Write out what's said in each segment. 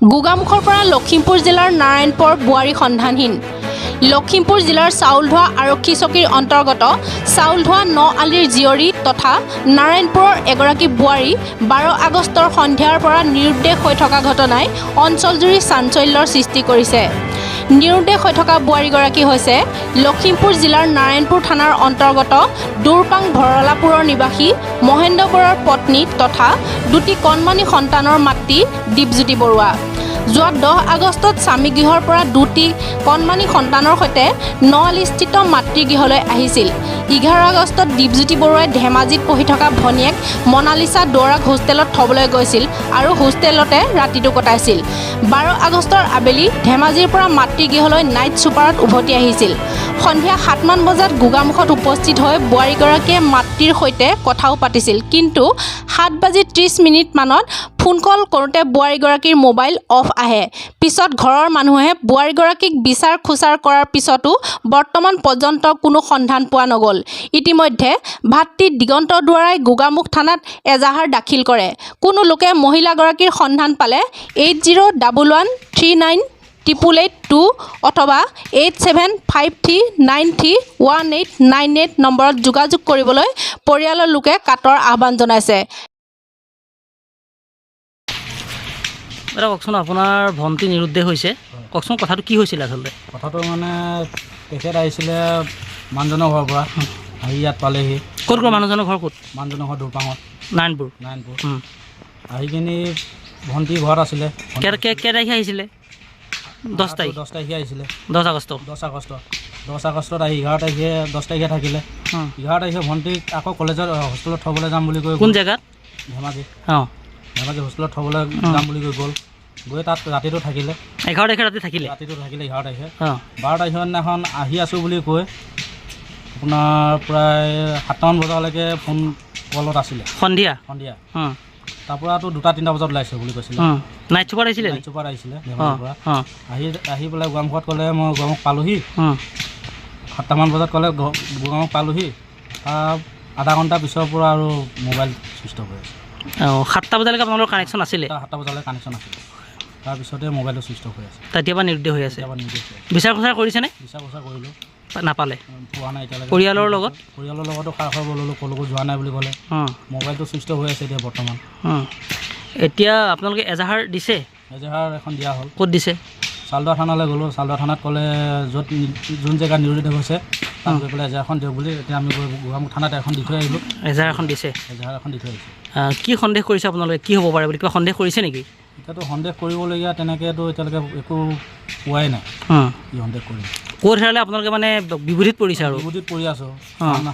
গোগামুখৰ পৰা লখিমপুৰ জিলাৰ নাৰায়ণপুৰৰ বোৱাৰী সন্ধানহীন। লখিমপুৰ জিলাৰ চাউলধোৱা আৰক্ষী চকীৰ অন্তৰ্গত চাউলধোৱা ন আলিৰ জীয়ৰী তথা নাৰায়ণপুৰৰ এগৰাকী বোৱাৰী 12 আগষ্টৰ সন্ধিয়াৰ পৰা নিৰুদ্দেশ হৈ থকা ঘটনাই অঞ্চলজুৰি চাঞ্চল্যৰ সৃষ্টি কৰিছে। নিৰুদ্দেশ হৈ থকা বোৱাৰীগৰাকী হৈছে লখিমপুৰ জিলাৰ নাৰায়ণপুৰ থানাৰ অন্তৰ্গত দুৰপাং ভৰলাপুৰৰ নিবাসী মহেন্দ্ৰ বৰাৰ পত্নী তথা দুটি কণমানি সন্তানৰ মাতৃ দীপজ্যোতি বৰুৱা। যোৱা 10 আগষ্টত স্বামীগৃহৰ পৰা দুটি কণমানি সন্তানৰ সৈতে নআলিস্থিত মাতৃগৃহলৈ আহিছিল। 11 আগষ্টত দীপজ্যোতি বৰুৱাই ধেমাজিত পঢ়ি থকা ভনীয়েক মনালিছা দুৱৰাক হোষ্টেলত থ'বলৈ গৈছিল আৰু হোষ্টেলতে ৰাতিটো কটাইছিল। 12 আগষ্টৰ আবেলি ধেমাজিৰ পৰা মাতৃগৃহলৈ নাইট ছুপাৰত উভতি আহিছিল। সন্ধিয়া 7মান বজাত গোগামুখত উপস্থিত হৈ বোৱাৰীগৰাকীয়ে মাতৃৰ সৈতে কথাও পাতিছিল। কিন্তু 7 বাজি 30 মিনিটমানত ফোন কল কৰোঁতে বোৱাৰীগৰাকীৰ মোবাইল অফ আহে। পিছত ঘৰৰ মানুহে বোৱাৰীগৰাকীক বিচাৰ খোচাৰ কৰাৰ পিছতো বৰ্তমান পৰ্যন্ত কোনো সন্ধান পোৱা নগ'ল। ইতিমধ্যে ভাতৃ দিগন্ত দুৱৰাই গোগামুখ থানাত এজাহাৰ দাখিল কৰে। কোনো লোকে মহিলাগৰাকীৰ সন্ধান পালে 8011398882 অথবা 8753931898 নম্বৰত যোগাযোগ কৰিবলৈ পৰিয়ালৰ লোকে কাতৰ আহ্বান জনাইছে। দাদা, কওকচোন, আপোনাৰ ভণ্টি নিৰুদ্দেশ হৈছে। কওকচোন, কথাটো কি হৈছিলে আচলতে? কথাটো মানে তেখেত আহিছিলে মানুহজনৰ ঘৰৰ পৰা, আহি ইয়াত পালেহি। ক'ত ঘৰ? মানুহজনৰ ঘৰ ক'ত? মানুহজনৰ ঘৰ দুৰপাঙত। নাৰায়ণপুৰ? নাৰায়ণপুৰ। আহি কিনি ভণ্টি ঘৰত আছিলে। কেই তাৰিখে আহিছিলে? 10 তাৰিখ? 10 তাৰিখে আহিছিলে। 10 আগষ্ট? 10 আগষ্ট। 10 আগষ্টত আহি 11 তাৰিখে, 10 তাৰিখে থাকিলে। 11 তাৰিখে ভণ্টিক আকৌ কলেজত হোষ্টেলত থ'বলৈ যাম বুলি কৈ কোন গ'ল। জেগাত? ধেমাজি। অঁ। ধেমাজি হোষ্টেলত থ'বলৈ যাম বুলি কৈ গ'ল। গৈ তাত ৰাতিটো থাকিলে। 11 তাৰিখে ৰাতি থাকিলে? ৰাতিটো থাকিলে 11 তাৰিখে। 12 তাৰিখৰ দিনাখন আহি আছোঁ বুলি কৈ আপোনাৰ প্ৰায় 7টামান বজালৈকে ফোন কলত আছিলে। সন্ধিয়া? সন্ধিয়া। তাৰ পৰাতো 2টা 3টা বজাত ওলাইছে বুলি কৈছিলে। নাইট ছুপাৰত আহিছিলে নাইট নেকি? ছুপাৰত আহিছিলে ধেমাজিৰ পৰা। আহি আহি পেলাই গোগামুখত ক'লে, মই গোগামুখ পালোহি। 7টামান বজাত ক'লে গোগামুখ পালোহি। তাৰ আধা ঘণ্টা পিছৰ পৰা আৰু মোবাইল চুইচ অফ হৈ আছে। অঁ, 7টা বজালৈকে আপোনালোকৰ কানেকশ্যন আছিলে? 7টা বজালৈ কানেকশ্যন আছিলে, তাৰপিছতে মোবাইলটো চুইচ অফ হৈ আছে। তেতিয়াৰ পৰা নিৰুদ্দেশ হৈ আছে? কেতিয়াবা নিউজ হৈ আছে। বিচাৰ খোচাৰ কৰিছেনে? বিচাৰ খোচাৰ কৰিলোঁ। নাপালে? পোৱা নাই এতিয়ালৈকে। পৰিয়ালৰ লগত? পৰিয়ালৰ লগতো খা খবৰ ল'লোঁ, ক'লৈকো যোৱা নাই বুলি ক'লে। মোবাইলটো চুইচ অফ হৈ আছে এতিয়া বৰ্তমান। এতিয়া আপোনালোকে এজাহাৰ দিছে? এজাহাৰ এখন দিয়া হ'ল। ক'ত দিছে? চালদোৱা থানালৈ গ'লোঁ। চালদোৱা থানাত ক'লে য'ত যোন জেগাত নিৰুদ্দেশ হৈছে তাত গৈ পেলাই এজাহাৰখন দিয়ক বুলি। এতিয়া আমি গৈ গোগামুখ থানাত এখন দি থৈ আহিলোঁ। এজাহাৰ এখন দিছে? এজাহাৰ এখন দি থৈ আহিছোঁ। কি সন্দেহ কৰিছে আপোনালোকে? কি হ'ব পাৰে বুলি কিবা সন্দেহ কৰিছে নেকি? এতিয়াতো সন্দেহ কৰিবলগীয়া তেনেকৈতো এতিয়ালৈকে একো পোৱাই নাই। কি সন্দেহ কৰিম? ক'ত হেৰালে আপোনালোকে মানে বিবুধিত পৰিছে আৰু? বিভূতিত পৰি আছোঁ।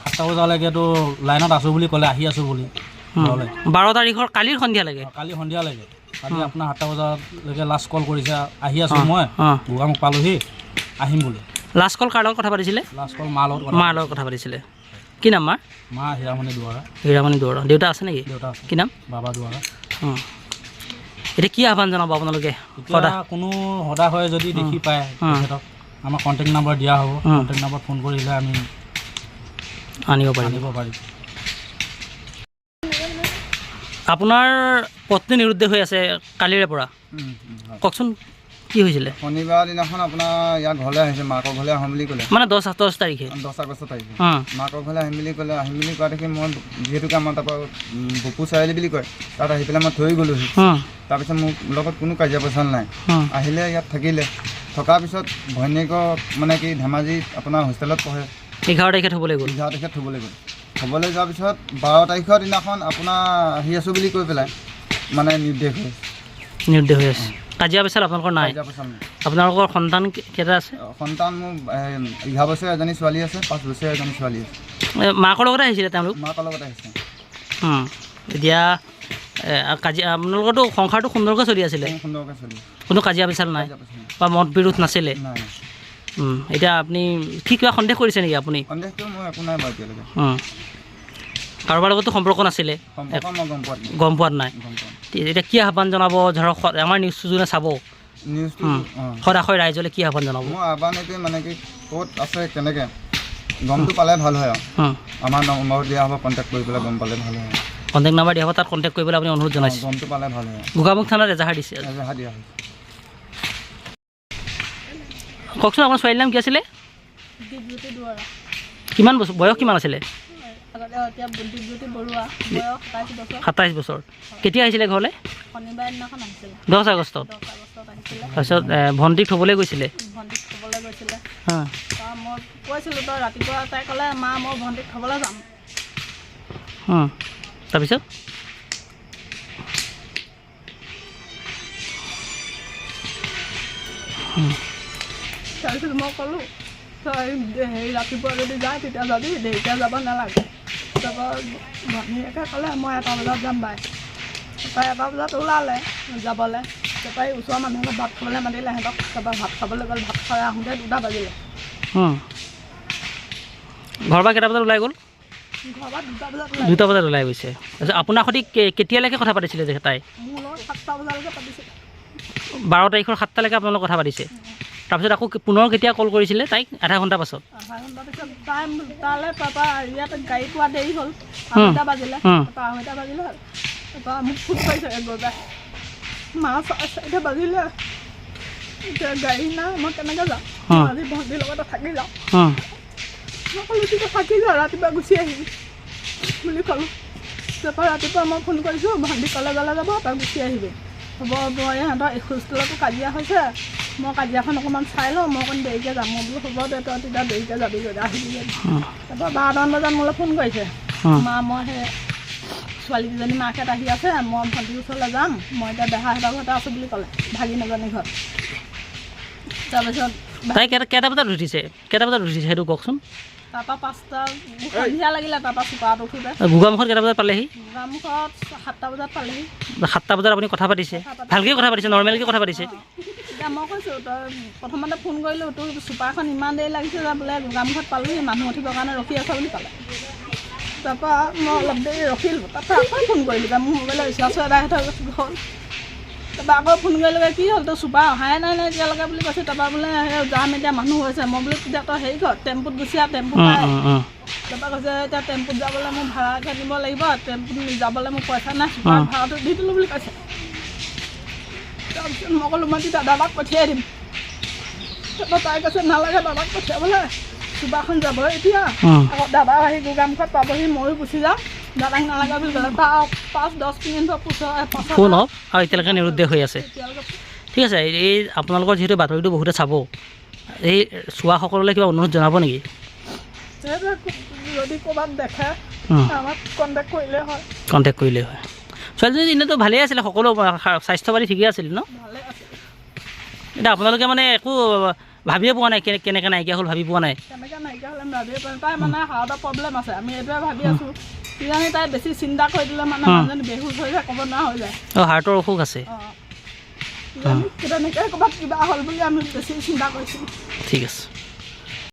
7টা বজালৈকেতো লাইনত আছোঁ বুলি ক'লে, আহি আছোঁ বুলি ঘৰলৈ। 12 তাৰিখৰ কালিৰ সন্ধিয়ালৈকে? কালি সন্ধিয়ালৈকে, কালি আপোনাৰ 7টা বজালৈকে লাষ্ট কল কৰিছে, আহি আছোঁ মই, গোগামুখ পালোহি, আহিম বুলি। লাষ্ট কল কাৰ লগত কথা পাতিছিলে? লাষ্ট কল মাৰ লগত কথা। মাৰ লগত কথা পাতিছিলে। কি নাম মাৰ? মা হীৰামণি দুৱাৰা। হীৰামণি দুৱৰা। দেউতা আছে নেকি? দেউতা আছে। কি নাম? বাবা দুৱাৰা। এতিয়া কি আহ্বান জনাব আপোনালোকে? এতিয়া কোনো সদাশয়ে যদি দেখি পায় তেখেতক, আমাৰ কণ্টেক্ট নাম্বাৰ দিয়া হ'ব। কণ্টেক্ট নাম্বাৰত ফোন কৰিলে আমি আনিব পাৰিব? আনিব পাৰিম। আপোনাৰ পত্নী নিৰুদ্দেশ হৈ আছে কালিৰে পৰা। কওকচোন, কি হৈছিলে? শনিবাৰ দিনাখন আপোনাৰ ইয়াৰ ঘৰলৈ আহিছে, মাকৰ ঘৰলৈ আহোঁ বুলি ক'লে। মানে 10 তাৰিখে? 10 আগষ্ট তাৰিখে। মাকৰ ঘৰলৈ আহিম বুলি ক'লে। আহিম বুলি কোৱা দেখি মই যিহেতুকে আমাৰ তাৰপৰা বকু চাৰিআলি বুলি কয়, তাত আহি পেলাই মই থৈ গ'লোহি। তাৰপিছত মোৰ লগত কোনো কাজিয়া পেচাল নাই। আহিলে, ইয়াত থাকিলে। থকাৰ পিছত ভনীয়েকক মানে কি ধেমাজিত আপোনাৰ হোষ্টেলত পঢ়ে। 11 তাৰিখে থ'বলৈ গ'ল? 11 তাৰিখে থ'বলৈ গ'ল। থ'বলৈ যোৱাৰ পিছত 12 তাৰিখৰ দিনাখন আপোনাৰ আহি আছোঁ বুলি কৈ পেলাই মানে নিৰুদ্দেশ হৈ নিৰুদ্দেশ হৈ আছে। কাজিয়া পেচাল আপোনালোকৰ নাই? কাজিয়া পেচাল নাই। আপোনালোকৰ সন্তান কেইটা আছে? সন্তান মোৰ 11 বছৰীয়া এজনী ছোৱালী আছে, 5 বছৰীয়া এজনী ছোৱালী আছে। মাকৰ লগতে আহিছিলে তেওঁলোক? মাকৰ লগত আহিছে। এতিয়া কাজিয়া, আপোনালোকৰতো সংসাৰটো সুন্দৰকৈ চলি আছিলে? সুন্দৰকৈ চলি আছে। কোনো কাজিয়া পেচাল নাই? কাজিয়া পেচাল নাই। বা মত বিৰোধ নাছিলে? নাই। এতিয়া আপুনি কি কিবা সন্দেহ কৰিছে নেকি আপুনি? সন্দেহটো মোৰ একো নাই বাৰু এতিয়ালৈকে। কাৰোবাৰ লগতো সম্পৰ্ক নাছিলে? সম্পৰ্ক মই গম পোৱাত নাই। গম পোৱাত নাই? গম পোৱা নাই। এতিয়া কি আহ্বান জনাব? ধৰক আমাৰ নিউজটো যোনে চাব, নিউজটো অঁ। সদাশয় ৰাইজলৈ কি আহ্বান জনাব? মোৰ আহ্বান এইটোৱে, মানে কি ক'ত আছে কেনেকৈ গমটো পালে ভাল হয় আৰু। আমাৰ নম্বৰ দিয়া হ'ব, কণ্টেক্ট কৰি পেলাই গম পালে ভাল হয়। কণ্টেক্ট নাম্বাৰ দিয়া হ'ব, তাত কণ্টেক্ট কৰিবলৈ আপুনি অনুৰোধ জনাইছে? গমটো পালে ভাল হয়। গোগামুখ থানাত এজাহাৰ দিছে? এজাহাৰ দিয়া হৈছে। কওকচোন, আপোনাৰ ছোৱালীৰ নাম কি আছিলে? দীপজ্যোতি দুৱৰা। কিমান বছৰ বয়স কিমান আছিলে? আগতে এতিয়া দীপজ্যোতি বৰুৱা, বয়স 27 বছৰ। 27 বছৰ। কেতিয়া আহিছিলে ঘৰলৈ? শনিবাৰ দিনাখন আহিছিলে। 10 আগষ্টত। 10 আগষ্টত আহিছিলে। তাৰপিছত ভণ্টিক থ'বলৈ গৈছিলে? ভণ্টিক থ'বলৈ গৈছিলে। তাৰ মই কৈছিলোঁ তই ৰাতিপুৱা, তাই ক'লে মা মই ভণ্টিক থ'বলৈ যাম। তাৰপিছত তাৰপিছত মই ক'লোঁ তই হেৰি ৰাতিপুৱা যদি যায় তেতিয়া যাবি, দেৰিকৈ যাব নালাগে। তাৰপৰা ভনীয়েকে ক'লে মই 1 বজাত যাম বাই। তাৰপৰা 1 বজাত ওলালে যাবলৈ। তাৰপৰা এই ওচৰৰ মানুহে ভাত খাবলৈ মাতিলে সিহঁতক। তাৰপৰা ভাত খাবলৈ গ'ল। ভাত খাই আহোঁতে 2টা বাজিলে। ঘৰৰ পৰা কেইটা বজাত ওলাই গ'ল? ঘৰৰ পৰা 2টা বজাত ওলাই। 2টা বজাত ওলাই গৈছে। তাৰপিছত আপোনাৰ সৈতে কেতিয়ালৈকে কথা পাতিছিলে যে তাই? মোৰ লগত 7টা বজালৈকে পাতিছিলে। 12 তাৰিখৰ 7টালৈকে আপোনালোকে কথা পাতিছে। তাৰপিছত আকৌ পুনৰ কেতিয়া কল কৰিছিলে তাইক? আধা ঘণ্টা পাছত। আধা ঘণ্টা পিছত তাই তালৈ তাৰপৰা ইয়াত গাড়ী পোৱা দেৰি হ'ল, 2:30 বাজিলে। তাৰপৰা 2:30 বাজিলে, তাৰপৰা মোক ফোন কৰিছে গৈ পাই, মা 4:30 বাজিলে, এতিয়া গাড়ী নাই, মই কেনেকৈ যাম, আজি ভণ্টিৰ লগতে থাকি যাওঁ। মই ক'লোঁ তেতিয়া থাকি যাওঁ, ৰাতিপুৱা গুচি আহিবি বুলি ক'লোঁ। তাৰপৰা ৰাতিপুৱা মই ফোন কৰিছোঁ, ভণ্টি কলেজলৈ যাব, তই গুচি আহিবি। হ'ব, মই সিহঁতৰ হোষ্টেলতো কাজিয়া হৈছে, মই কাজিয়াখন অকণমান চাই লওঁ, মই অকণ দেৰিকৈ যাম। মই বোলো হ'ব দে, তই তেতিয়া দেৰিকৈ যাবি গৈ, আহিবি গৈ। তাৰপৰা 12টামান বজাত মোলৈ ফোন কৰিছে, মা মই সেই ছোৱালীকেইজনী মাকহঁত আহি আছে, মই ভণ্টিৰ ওচৰলৈ যাম, মই এতিয়া দেহাহঁতৰ ঘৰতে আছোঁ বুলি ক'লে, ভাগিনজনী ঘৰত। তাৰপিছত তাই কেইটা বজাত উঠিছে? কেইটা বজাত উঠিছে সেইটো কওকচোন। তাৰপৰা 5টা সন্ধিয়া লাগিলে, তাৰপৰা চুপাত উঠোঁতে। গোগামুখত কেইটা বজাত পালেহি? গোগামুখত 7টা বজাত পালেহি। 7টা বজাত আপুনি কথা পাতিছে, ভালকৈ কথা পাতিছে, নৰ্মেলকৈ কথা পাতিছে? এতিয়া মই কৈছোঁ তই প্ৰথমতে ফোন কৰিলোঁ, তোৰ চুপাৰখন ইমান দেৰি লাগিছে যে বোলে গোগামুখত পালোহি, মানুহ উঠিবৰ কাৰণে ৰখি আছ বুলি ক'লে। তাৰপৰা মই অলপ দেৰি ৰখিলোঁ, তাৰপৰা আকৌ ফোন কৰিলোঁ, মোৰ মোবাইলৰ ৰিচাৰ্জ এদাই হৈ হ'ল। তাৰপৰা আকৌ ফোন কৰিলোঁ, কি হ'ল তোৰ চুপাৰ অহাই নাই নে এতিয়ালৈকে বুলি কৈছে। তাৰপৰা বোলে সেই যাম এতিয়া মানুহ হৈছে। মই বোলো তেতিয়া তই হেৰি কৰ, টেম্পুত গুচি আহ, টেম্পু পাই। তাৰপৰা কৈছে এতিয়া টেম্পুত যাবলৈ মোৰ ভাড়াকৈ নিব লাগিব, টেম্পুত যাবলৈ মোৰ পইচা নাই, চুপাৰ ভাড়াটো দি দিলোঁ বুলি কৈছে। তাৰপিছত মই ক'লোঁ মই তেতিয়া দাদাক পঠিয়াই দিম। তাৰপৰা তাই কৈছে নালাগে দাদাক পঠিয়াবলৈ, চুপাৰখন যাব এতিয়া, আকৌ দাদা আহি গোগামুখত পাবহি, ময়ো গুচি যাম, দাদাক নালাগে বুলি ক'লে। তাৰ 5-10 মিনিটৰ পাছত ফোন অফ, আৰু এতিয়ালৈকে নিৰুদ্দেশ হৈ আছে। ঠিক আছে, এই আপোনালোকৰ যিহেতু বাতৰিটো বহুতে চাব, এই চোৱাসকললৈ কিবা অনুৰোধ জনাব নেকি? যদি ক'ৰবাত দেখে আমাক কণ্টেক্ট কৰিলে হয়। কণ্টেক্ট কৰিলে হয়। ছোৱালীজনী এনেইতো ভালেই আছিলে, সকলো স্বাস্থ্য পাতি ঠিকেই আছিল ন? ভালে আছিল। এতিয়া আপোনালোকে মানে একো ভাবিয়ে পোৱা নাই কেনেকৈ নাইকিয়া হ'ল, ভাবি পোৱা নাই? কেনেকৈ নাইকিয়া হ'লে আমি ভাবিয়ে পোৱা নাই। তাই মানে হাৰ্টৰ প্ৰব্লেম আছে, আমি এইটোৱে ভাবি আছোঁ। কিজানি তাই বেছি চিন্তা কৰি দিলে মানে মানুহজনী বেহুচ হৈ যায়, ক'ব নোৱাৰা হৈ যায়। অঁ, হাৰ্টৰ অসুখ আছে। অঁ, কিজানি তেনেকৈ ক'ৰবাত কিবা হ'ল বুলি আমি বেছি চিন্তা কৰিছোঁ। ঠিক আছে।